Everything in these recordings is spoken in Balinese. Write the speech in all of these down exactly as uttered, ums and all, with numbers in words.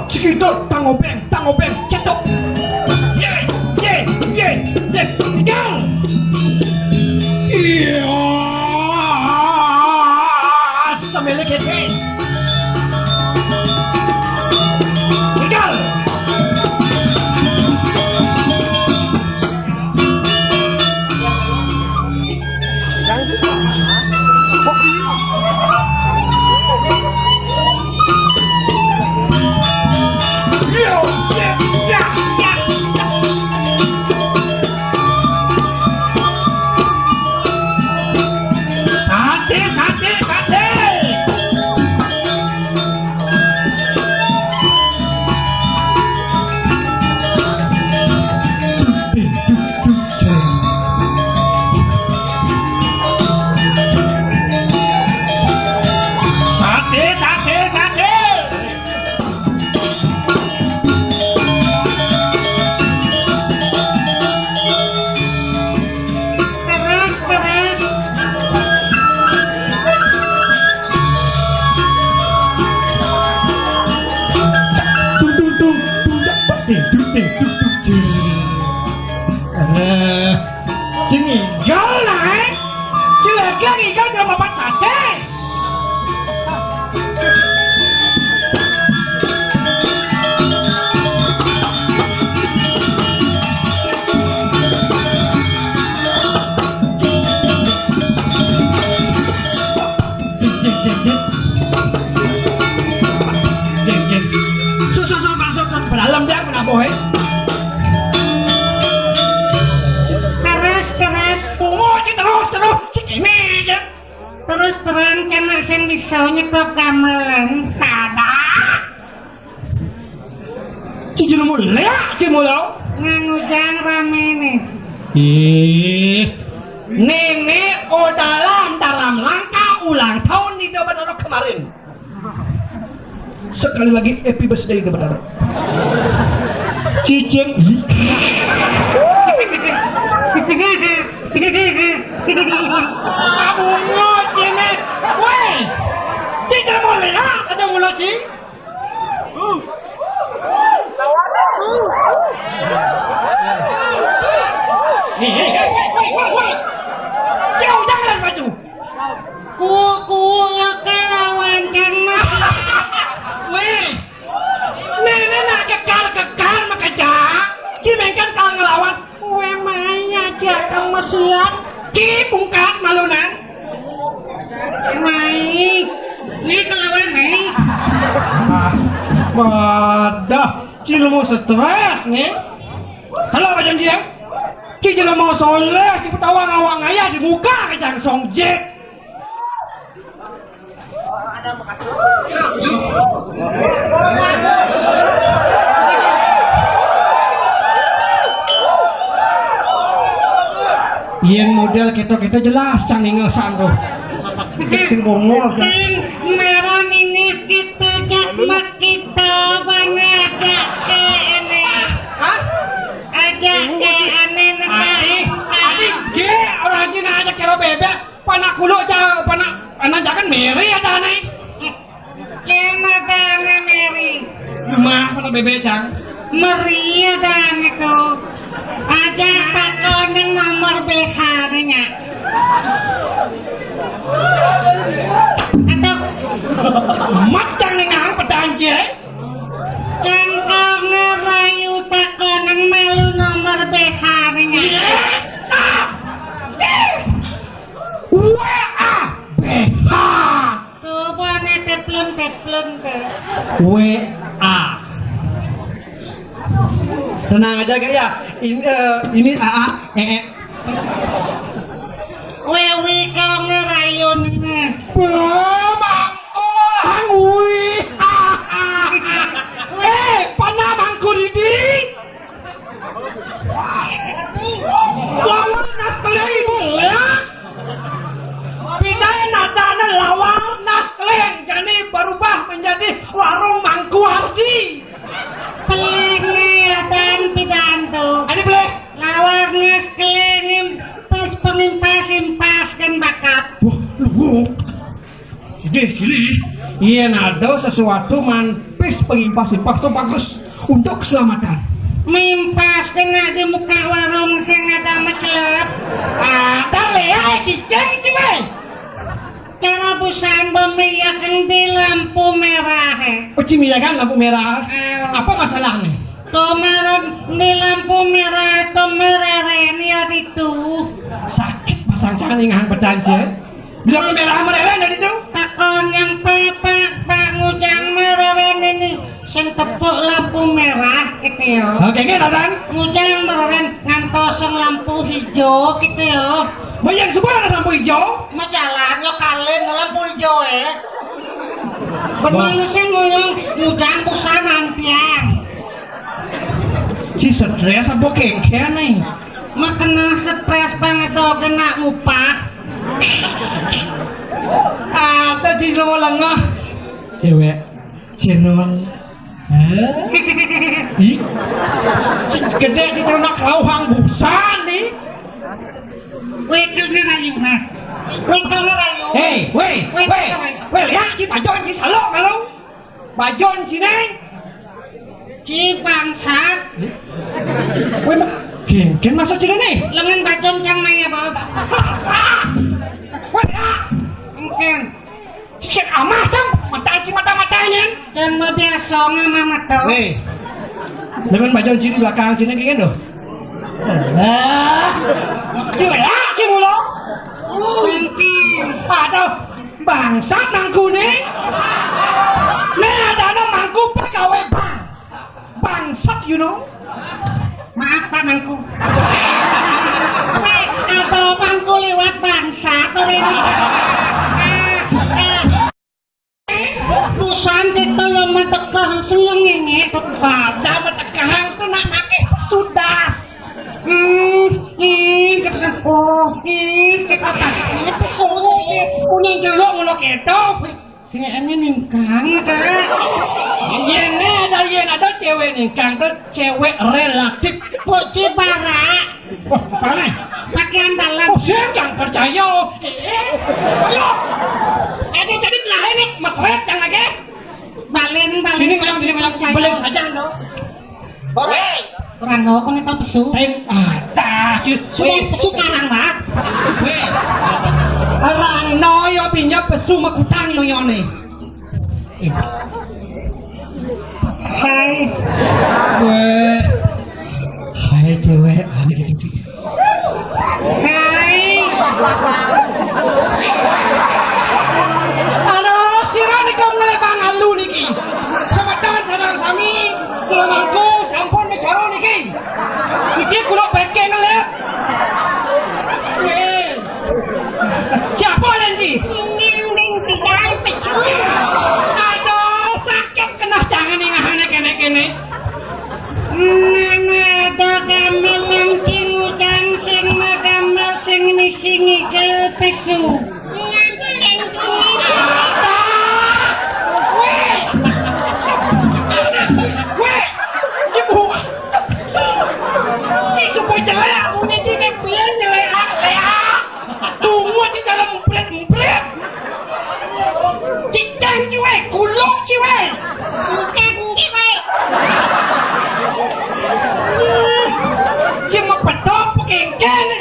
Cikidut, tangobeng, tangobeng, cetuk. Ye, ye, ye, ye, tinggal. Iya, samele kete. Tinggal. Sate, sate, sate. Sate, sate, sate. Terus, terus. Tung, tung, tung, tung, dak, dak, ting, tung, ting, tung, tung, ting. Eh, sing igal lah, eh. Sing lagi igal jangan papat sate. Jeng, jeng. Jeng, jeng. Sus, sus, sus, masuk ke dalam dia, kenapa, eh? Terus, terus. Tunggu, Ci, terus, terus. Cik ini, ya. Terus terang, kena sing bisa nyetop gamelan. Tada. Ci jelema léak, Ci Mula. Ngangujang rame nih. Ih, Néné odalan dalam langkah ulang tahun di Dobanoro kemarin. Sekali lagi, happy birthday, Dobanoro. Cicing. Kamu ngoceh, men. Weh, Ci jelema léak saja mula, Ci. Hei, hei, hei, woi, woi, woi, woi. Jauh, jangan maju. Ku, ku, kelawan Cang Mas. Weh, Néné nak kekar-kekar makejang. Ci mengken kal ngelawan. Weh, mai ngajak kang mesian. Ci pungkat malunan. Mai. Ni kelawan mai. Ah, wadah, Ci jelema stres nih. Kalau macam dia, Ci jelema soleh, Ci petawa ngawang ayah di muka kejang songjek. Yén modél kéto-kéto jelas Cang ninggal san tuh. Sing bongol kan. Ting, mara nini kita, jak mak kita, bana jak ke ini. Hah? Ajak ke ini, nak. Adi, adi, gé, orang Cina ajak cara bébék. Panak kulo aja, panak anak jangan Mary ada anak. Kena ada anak Mary. Rumah panak bébék, Cang. Meri ada anak tuh. Aja takon yang nomor B H-nya. Atau macam yang nang petanje. Cangkang ngerayu takon yang malu nomor B H-nya. Iya. Ah. Ih. W A B H. Tuh, buahnya teplon-teplon tuh. W A. Tenang aja, Kak, ya. Ini, eh, ini A A, eh, eh. Wewi kau ngerayu nih. Bro, mangkul hangui. Eh, pana mangkul ini. Lawan nas keleng ibu léak. Pindah nadana lawan nas keleng, jadi berubah menjadi warung Mangkuardi. Pelingnya dan pidanto. Adi pelih. Lawan nas keleng pas pengimpas-impas kan bakat. Wah, lu. Ide silih. Iya, nado sesuatu man Pengimpas-impas tuh bagus untuk keselamatan. Mimpas kena di muka warung sing ada mecelep. Ada lea cicing cibai. Cara busan bemiyakan di lampu merah, eh. Uci miyakan lampu merah. Ah. Apa masalah nih? Kemarin di lampu merah itu mereren ya itu. Sakit pasang sangan ingahan pedan sih. Di lampu merah mereren ya itu. Takon yang papa, Pak, ngujang mereren ini sing tepuk lampu merah gitu ya. Oke, oke, Hasan. Ngujang mereren ngantos yang lampu hijau gitu ya. Banyak suka ada lampu hijau. Majalan ya kalian lampu hijau ya. Betul sih ngujang ngujang busanan tiang. Si stres apa kengken nih? Makena stres banget tuh kena ngupah. Ada di lengah-lengah. Cewek, cenung. Hah? Ih, gede di ternak lauhang busan nih. Wekilnya rayu nah. Wekilnya rayu. Hei, weh, weh, weh, lihat si Bajon si Salo kalau Bajon sini. Ci bangsat. Weh, mungkin masuk sini nih. Lengan Bajon cang maya bawa. Weh, ya. Mungkin. Sikit amah cang mata si mata-matanya. Cang mau biasa ngama mata. Nih. Lengan Bajon sini belakang sini gini tuh. Ah, cewek ya, si mulo. Mungkin. Aduh. Bangsat nangku nih. Nih ada anak mangku pegawai bank. Bangsat, you know. Maaf Pak Mangku. Apa Mangku liwat bangsat atau ini? Busan kita yang metekah sing yang ngenge. Pada metekahang tuh nak pakai pesudas. Hmm, hmm, kita oh, hmm, kita pasti pesuruh. Punya jeruk mulut itu. Kayaknya ningkang, Kak. Yen ada, yen ada cewek ningkang tuh cewek relatif. Puji bara. Wah, pakai andalan. Oh, siap yang percaya. Eh, ayo. Ada jadi lahir nih, mesret yang lagi. Balen, balen. Ini yang, ini yang balen saja, no. Ora. Ora ngono kok pesu. Tem ada, Cuk. Sudah pesu karang, Mak. Weh. Ora no yo pinjam pesu mekutang yo yone. Hai. Weh. Hai cewek, aneh gitu. Hai. Aduh, sira nika nglebang alu niki. Semeton sareng sami, kula mangku sampun bicara niki. Iki kula peke ngelip. Weh. Siapa lagi? Aduh, sakit kena jangan ingahane kene-kene. Nang ada gamel yang cing ucang sing magamel sing nisi ngigel pesu. Weh. Weh. Cebu. Ci supaya jelek, punya ci pian jelek, ah, leak. Tunggu ci cara empret-empret. Cicang ci weh, kuluk ci weh. Empret ci weh. Ci mepedok pekengkene.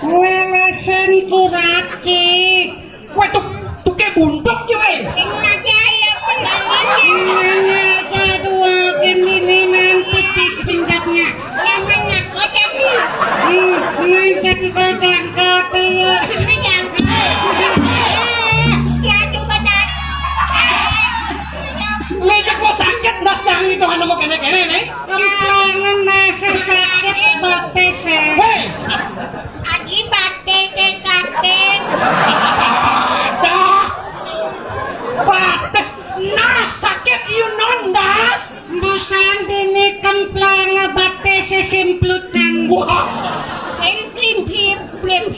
Welesan kuraki. Weh, tuk, tuke buntuk ci weh. Sing aja ya, nanya aja dua kendini main pipis pinjaknya. Namanya kocak. Hmm, ngajak kocak kata ya. Ini yang ya coba tadi. Ngajak kok sakit, das jangan itu anu mau kene-kene nih. Kemplangan nasi sakit batis ya. Weh. Aji batis ya sakit. Dah. Batis. Nah, sakit you know, das. Busan dini kemplang batis simplutan. Wah. Kempling, kempling,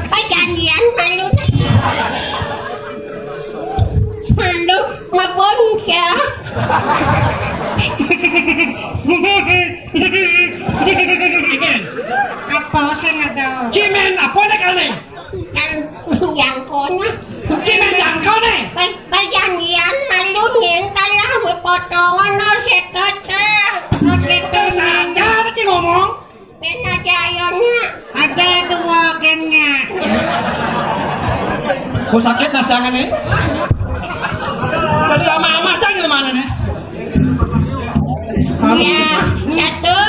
Perjanjian malu. Malu, mabon ya. Apa sing ada? Cimen apa nek aneh? Kan yang kona. Cimen yang kona. Perjanjian malu ning kalah potongan nol seket. Oke, terus ada apa sih ngomong? Kena jayanya. Ada dua gengnya. Oh, sakit nas jangan nih. Tadi ama-ama jangan mana nih? Iya, satu,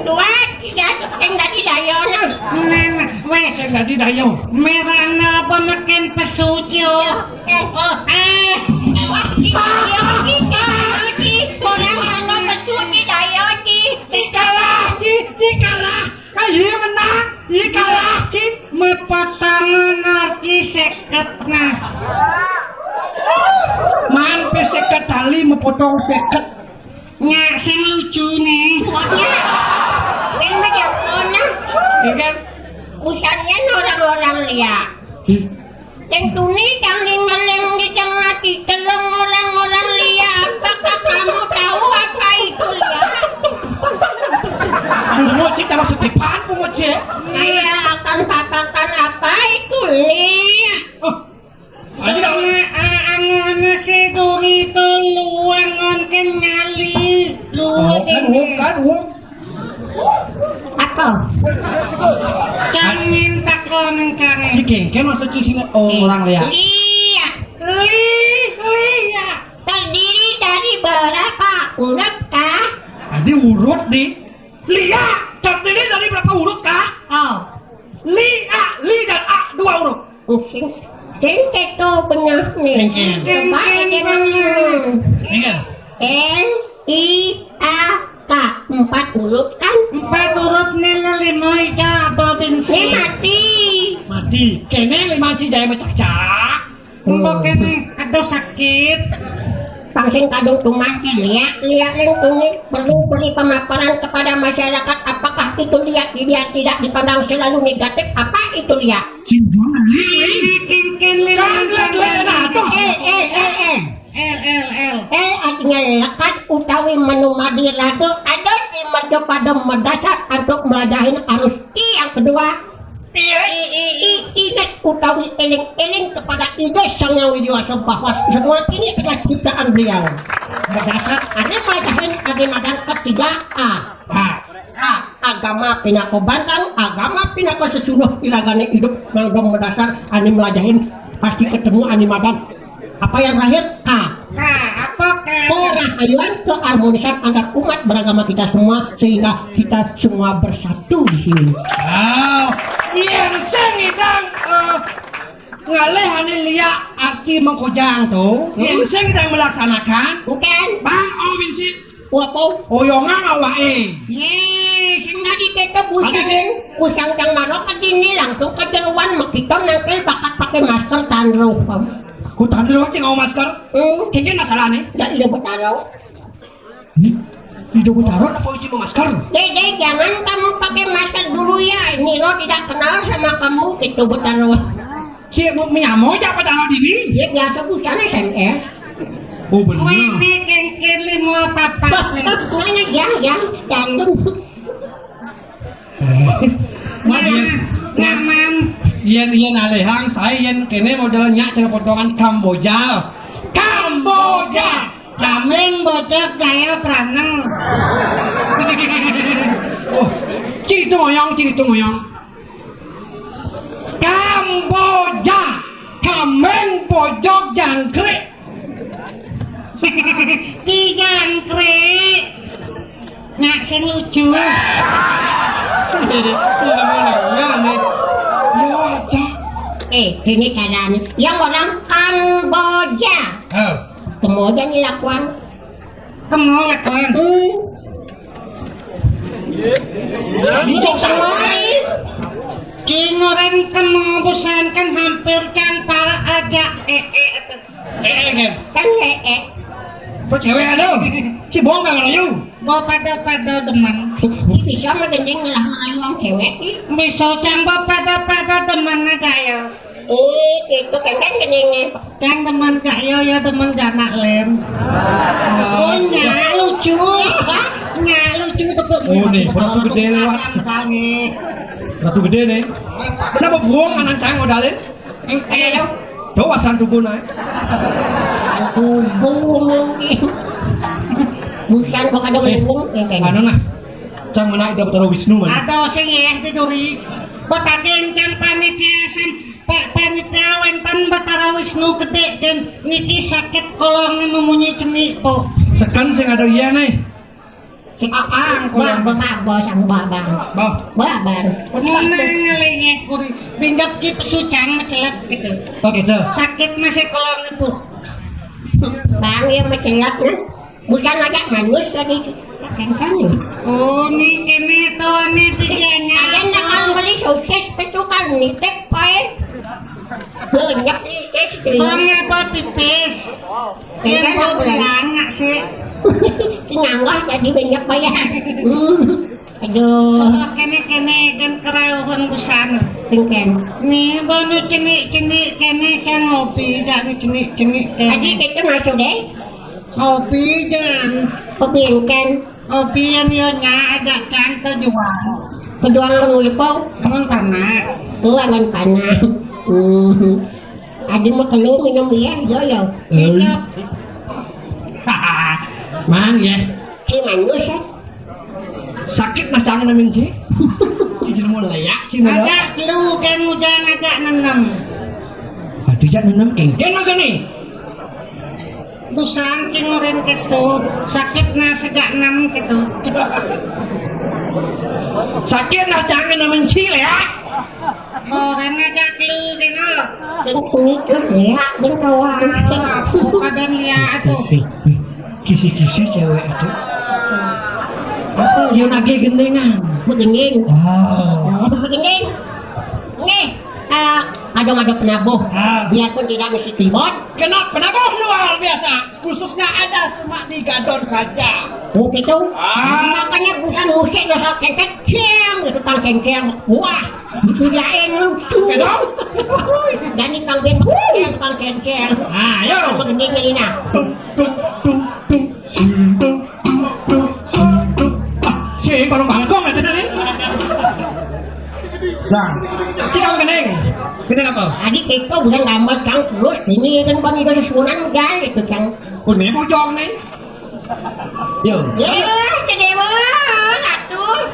dua, tiga, yang tadi dayana. Nah, nah, weh. Yang tadi dayo. Merana apa makin pesuci, oh? Eh, oh, eh. Wah, kita, kita, kita, orang mana pesuci dayana? Cikalah, ci, cikalah. Ayo menang, iya kalah, ci. Mepotongan arti seket nah. Man pe seket tali mepotong seket. Nya sing lucu nih. Pokoknya, kan banyak orang. Iya kan? Usannya orang-orang lihat. Ih, Teng Tuni, kang ningaleng di tengah ati telung orang-orang liya. Apakah kamu tahu apa itu liya? Pungut, Ci, kalau setipan, pungut, Ci. Saya akan katakan apa itu liya. Oh, ayo. Karena, ah, angono si duri itu luang ngonten nyali. Luang. Oh, kan, ini. Wong, kan, wong. Apa? Jangan takon kare. Ci kengken maksud ci sini, oh, orang liya. Liya. Li, liya. Terdiri dari berapa huruf kah? Tadi urut di. Liya. Terdiri dari berapa huruf kah? Oh. Li, a, li dan a, dua huruf. Sing, sing keto bener nih. Sing, sing. Coba aja dulu. Sing. L, I, A, K. Empat huruf kan? Empat huruf nih, lima ija apa bensin? Ini mati. Mati. Kene lima ija jae mecacak. Mbok kene ada sakit. Pang sing kadung tuman ki liya, liya ning tuni perlu beri pemaparan kepada masyarakat apakah itu liya, liya tidak dipandang selalu negatif, apa itu liya? Sing doang, Li, Li. Ini kengken lima. Kan lihat, lihat, nah, tuh. Eh, eh, eh, eh. L, L, L. L artinya lekat utawi menumadi ratu ada di merjo pada medasar untuk melajahin arus I yang kedua. Iya. I, i, i, ingat utawi eling-eling kepada Ida Sang Hyang Widi Wasa bahwa semua ini adalah ciptaan beliau. Berdasar ane melajahin ane madan ketiga A. A. A. Agama pinaka bantang, agama pinaka sesuluh iragane idup nang dong mendasar ane melajahin pasti ketemu ane madan. Apa yang terakhir? K. K, apa K? Kerahayuan keharmonisan antar umat beragama kita semua sehingga kita semua bersatu di sini. Wow. Yang sing idang, eh, ngalih ane liya arti mengkojang to. Hmm. Yang sing idang melaksanakan. Bukan. Bang, oh, Winsi. Apa? Oyongan awake. Nih, sing tadi keto busang. Tadi sing. Busang kang maro ke sini langsung ke jeroan makita nangkil bakat pakai masker tanruh. Ku tanruh aja ngau masker. Hmm. Kengken masalah nih. Ya, iya, betaro. Hmm? Tidak betaro apa uji mau masker? Dek, dek, jangan kamu pakai masker dulu ya. Niro tidak kenal sama kamu, gitu, betaro. Si mau menyamo aja apa taruh di sini? Ya, biasa busana S M S. Oh, bener. Wene kengken lima papat. Mana jang, jang, jang. Yen, nyaman. Yen, yen alehang, saya yen kene model nyak cara potongan Kamboja. Kamboja. Kameng bocok daya praneng. Oh, ciri itu ngoyong, ciri itu ngoyong. Kamboja, kameng bojog jangkrik. Ci jangkrik. Nyak sing lucu. Iya, boleh. Ya, nih. Ya, aja. Eh, ini caranya. Yang orang Kamboja. Oh. Kamboja nih lakuan. Kemo ya, Kang? Hmm. Di Cok Sengori. Ki ngoren kemo busan kan hampir cang pala aja. Eh, eh, eh. Eh, eh, kan? Kan, eh, eh. Kok cewek ada? Si Bong kagak ngerayu. Bo pada-pada demen. Bisa mah gending ngelah ngerayu wong cewek sih. Bisa cang bo pada-pada demen aja ya. Ih, itu kan kan gendingnya. Cang demen cak yo ya demen janak lem. Oh, nyak lucu. Nyak lucu tepuk. Oh, nih, perut gede lewat. Ratu gede nih. Kenapa buang anak cang modalin? Ayo, ayo. Coba santuku naik. Santuku mungkin. Bukan kok ada Eh, ngomong, ya, kan? Anu nah. Cang mana ada Betara Wisnu mana? Ada sing ya di duri. Kota kencang panitia sen Pak panitia wenten Betara Wisnu gede dan niki sakit kolongnya memunyi cenik po. Sekan sing ada iya nih. Sing Aang, Bang, Bang, Bang, Bang, sang Bang, Bang. Bang. Bang, Bang. Mana ngelengeh kuri, binjak cip sucang mecelak gitu. Oke, Cel. Sakit masih kolong ibu. Bang, ya mecelak nih. Bukan aja manus tadi. Kan kan. Oh, nih kene tuh nih tiga nya. Ada nakal beli sosis pecukan nitip pae. Banyak nih, guys. Bang apa pipis? Yang kau belanga sih. Ngangah jadi banyak bayar. Hmm. Aduh. Soal kene-kene kan kerauhan busana. Tingken. Nih, bonu cenik-cenik kene kan ngopi, jangan cenik-cenik kene. Tadi kita masuk deh. Ngopi, jangan. Kopi enten. Kopi yang yo nya aja cang kejual. Kejual nulpo. Bangun panak. Tuh, bangun panak. Hmm. Adi mau kelu minum ya, yo, yo. Eh. Mang ya. Si manus ya. Sakit mas jangan namin si. Si jelmu layak si mana? Ada kelu kan udah ngajak nenem. Aduh, jak nenem engken mas nih. Busan cingurin gitu, sakit nah sejak enam gitu. Sakit nah jangan namin si ya. Orang aja kelu kena. Ini tuh ya, berkawan. Bukan ya tuh. Eh, eh, kisi-kisi cewek itu. Apa dia nage gendengan? Begending. Wow. Begending. Nih, eh, kadang ada penabuh. Ah. Biarpun tidak mesti keyboard. Kena penabuh luar biasa. Khususnya ada semak di Gadon saja. Oh gitu. Ah. Makanya bukan musik nasa kenceng gitu, tang kenceng. Wah. Dipijain lucu. Gitu? Dan di kang ben, yang tukang kenceng. Ah, ayo. Begini, begini, nah. Tung, tung, tung, tung, tung, tung, tung, tung, tung. Ah, si baru bangkong aja tadi. Nah, si kang keneng. Keneng apa? Tadi kita bukan gambar, Cang, terus ini kan bukan itu sesuunan, Cang, itu, Cang. Pun ini bujang nih. Yo. Ya, kedewon atuh.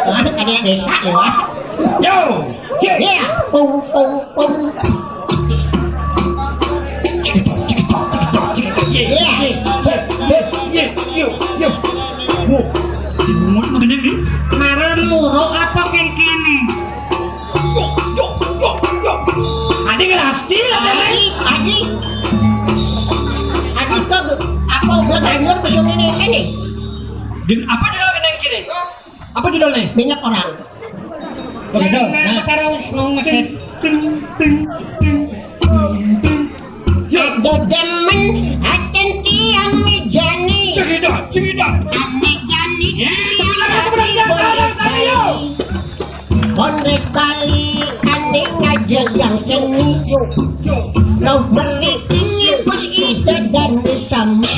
Aduh, kadé desa ya. Yo. Ye. Ya, pung pung pung. Cikitok, cikitok, cikitok, cikitok. Ye, ye, ye, ye, ye, ye, yo, yo. Wo. Dimungut mah gedé nih. Mara muro apa kéngkéné? Yo, yo, yo, yo. Adi ngelasti lah, Adi, Adi. Adi kok apa udah ganyur pesan ini ini? Din, apa judul gendang sini? Apa judulnya? Banyak orang. Begitu. Nah, nah. Karo Wisnu Mesir. Ting, ting, ting, ting, ting. Yo. Ada demen, aten tiang mejani. Cekidot, cekidot. Ane jani. Ya, tiang udah, udah, udah, udah, udah, udah, yo. Kondek Bali ane ngajegang seni. Lo beri ini beri dan sami.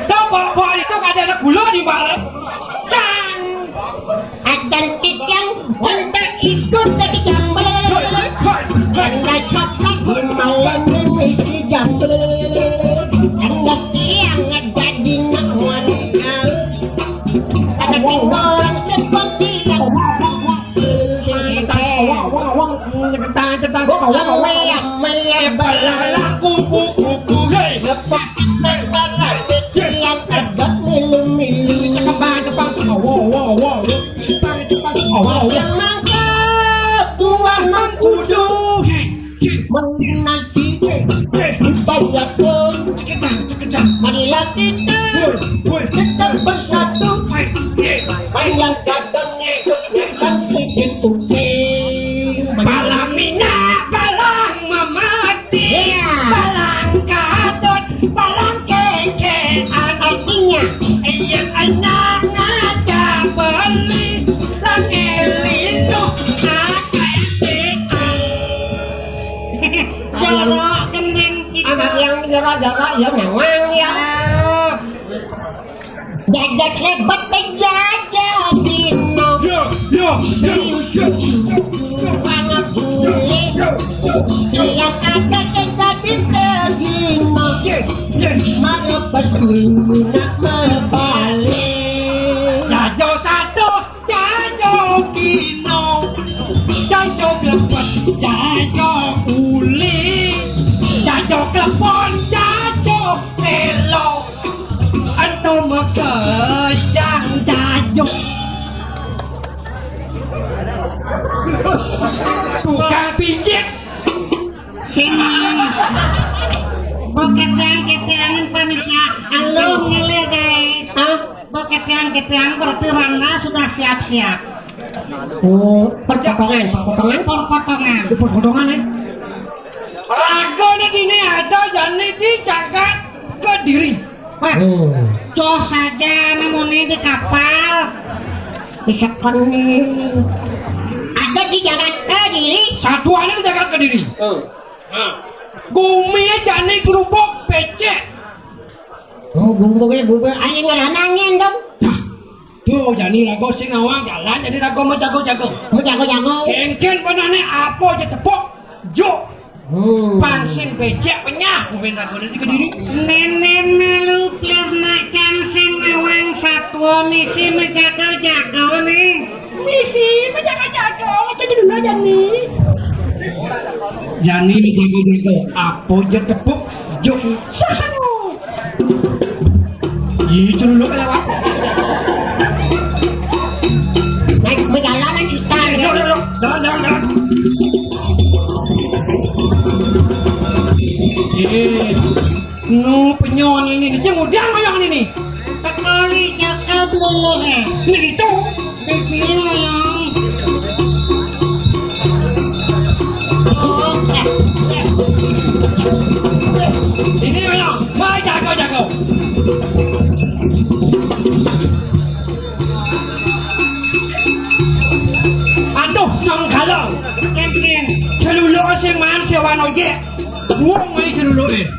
Tau bawa itu kada ada gula di balik. Cang. Acan titiang, ente ikut tadi jambel. Ente coklat, malam ini mesti jambel. Ente tiang, jadi nak wanita. Ada orang seperti yang Cetang, cetang, cetang. Kuku, kuku, kuku, hey. Lepas kita salah, yang ada milu-milu. Cekap, cekap, cekap. Wow, wow, wow. Cetang, cetang. Wow, wow. Yang mangga buah mangkudu. Hey, hey. Menanti, hey, hey. Banyak pun. Cekap, cekap. Marilah kita, woi, woi, tetap bersatu. Woi, hey. Bayangkan Palamina, Gending kita. Anak yang jara-jara ya memang ya. Jagat hebat penjajah dino. Yo, yo, yo, yo. Anak bule. Yang ada kita di Tegino. Yes, yes. Mana betul nak berbalik. Jajo satu. Jajo kino, jajo glepet, jajo uli, jajo klepon, jajo selo. Ento mekejang jajo. Tukang pijit. Sing. Boketang keteangan panitia. Aluh ngelir, guys. Hah? Boketang keteang berarti Rangga sudah siap-siap. Oh, perpotongan, perpotongan. Perpotongan. Perpotongan, eh. Ragone dini ada jani di jagat Kediri. Wah, hmm. Jos saja namanya di kapal. Di sekon nih. Ada di jagat Kediri. Satuannya di jagat Kediri. Hmm. Nah. Gumi jani gerubuk becek. Oh, gumi gerubuk. Ayo ngelanangin dong. Nah. Tuh, jani rago sing nawang jalan, jadi rago mau jago-jago. Mau jago-jago. Kengken penane apa aja tepuk, juk. Hmm. Pang sing becek penyah, kumen rago nanti Kediri. Nenen malu pernah can sing nawang satwa misi menjago-jago nih. Misi menjago-jago, jadi dulu jani. Jani menjago-jago, apa aja tepuk, juk. Sasano. Ih, celuluk lewat. Naik berjalan naik gitar. Duduk, duduk. Jangan, jangan, jangan. Eh, nu penyon ini, dia mudian ngoyong ini. Tekali cakep luluh, eh. Ini itu. Pipiring ngoyong. Oh, eh. Ini ngoyong. Mai jago, jago. Aduh, song kalong. Ken, ken. Celuluk sing man sewan ojek. Wong mai celuluke.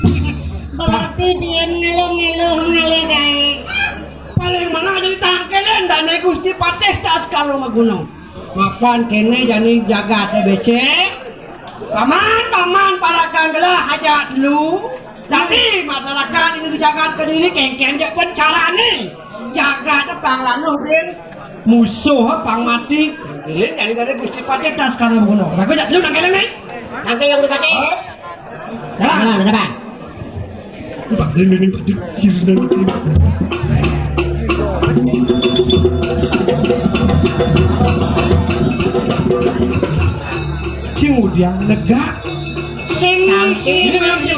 Berarti biyen ngeluh-ngeluh ngalih gawe. Paling menang jadi tangkelen dane Gusti Patih Taskara Maguna. Mapan kene jani jagate becek. Paman, paman, parakan gelah hajat lu. Tapi masyarakat ini di jagat Kediri kengken jek pun carane. Jagat pang lanuh, Din. Musuh pang mati. Din, jadi dari Gusti Patih Taskara Maguna. Aku jak lu nang kene, nih. Nang kene, Gusti Patih. Nah, nah, nah, nah. Sing udiang negak. Sing, sing. Ini kenapa sih?